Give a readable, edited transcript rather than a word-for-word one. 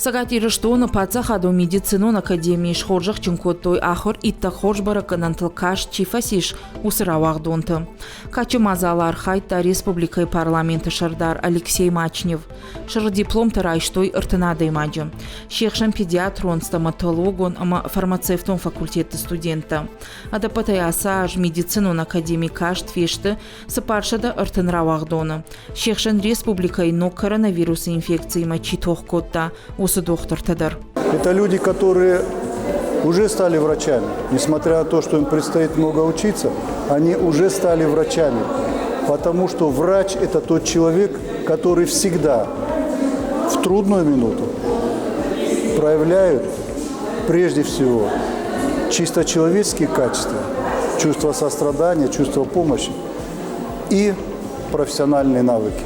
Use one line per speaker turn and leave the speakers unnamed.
Цӕгат Ирыстоны паддзахадон медицинон академийы схорзӕхджын кодтой ахуыр иттӕг хорз бӕрӕггӕнӕнтыл каст чи фӕцис, уыцы рауагъдонты. Кадджын мадзалы архайдта республикӕйы парламенты сӕрдар Алексей Мачнев. Сырх дипломтӕ райстой 30 адӕймаджы. Се хсӕн педиатрон, стоматологон ӕмӕ фармацевтон факультетты студенттӕ. Ӕдӕппӕтӕй ацы аз медицинон академи каст фесты 430 рауагъдоны. Се хсӕн республикӕйы ног коронавирусы инфекциимӕ чи тох кодта, уыцы дохтыртӕ дӕр.
Это люди, которые уже стали врачами. Несмотря на то, что им предстоит много учиться, они уже стали врачами. Потому что врач – это тот человек, который всегда в трудную минуту проявляет прежде всего чисто человеческие качества, чувство сострадания, чувство помощи и профессиональные навыки.